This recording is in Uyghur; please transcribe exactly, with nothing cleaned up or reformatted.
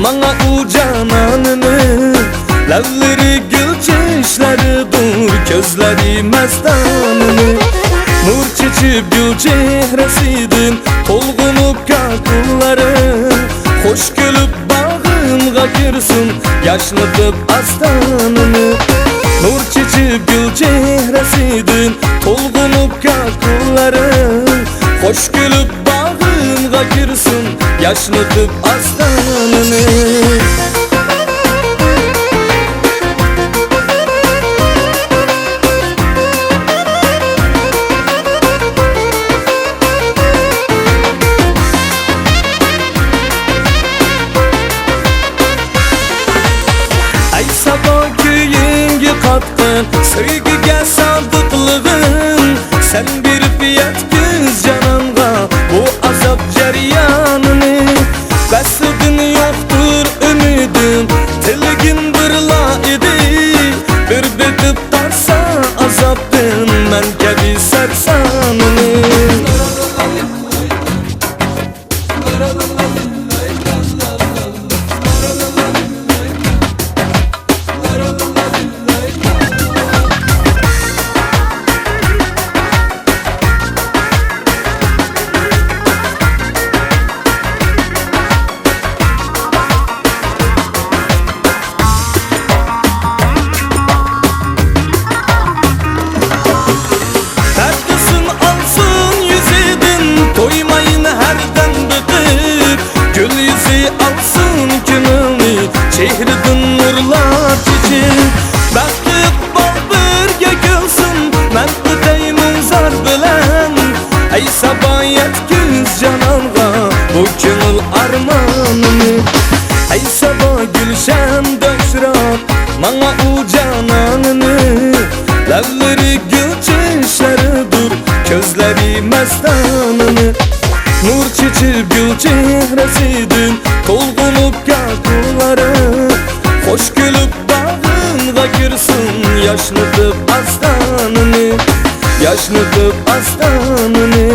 ماڭا ئۇ جانانىنى، لەۋلىرى گۈل چىشلىرىدۇر، كۆزلىرى مەستانىنى. نۇر چېچىپ گۈل چېھرىسىدىن تولغىنىپ كاكۇنلىرىڭ، خۇش كۈلۈپ باغرىڭغا كىرسۇن، ياشنىتىپ ئاستانىنى. نۇر چېچىپ گۈل چېھرىسىدىن تولغىنىپ كاكۇنلىرىڭ، خۇش كۈلۈپ باغرىڭغا كىرسۇن، ياشنىتىپ ئاستانىنى. ئەي سابا كۆيۈڭگە قاتقان، سۆيگۈگە سادىقلىقىڭ، سەن بېرىپ يەتكۈز جانانغا بۇ ئازاب جەريانىنى. ۋەسلىدىن يوقتۇر ئۈمىدىم، تىلىگىن بىرلا ئىدى، بىر بېقىپ تارتسا ئازابتىن مەن كەبى سەرسانىنى. پەردىسىنى ئالسۇن يۈزىدىن، تويمايمەن ھەردەم بېقىپ، گۈل يۈزى ئالسۇن كۆڭۈلنى، چېھرىدىن نۇرلار چېچىپ. بەخت ئىقبال بىرگە كۈلسۇن، مەن ئۆتەي مۇڭزار بىلەن. ئەي سابا يەتكۈز جانانغا بۇ كۆڭۈل ئارمانىنى. ئەي سابا گۈلشەن دەشرات، ماڭا ئۇ جانانىنى. لەۋلىرى گۈل چىشلىرىدۇر، كۆزلىرى مەستانىنى. نۇر چېچىپ گۈل چېھرىسىدىن تولغىنىپ كاكۇنلىرىڭ، خۇش كۈلۈپ باغرىڭغا كىرسۇن، ياشنىتىپ ئاستانىنى، ياشنىتىپ ئاستانىنى.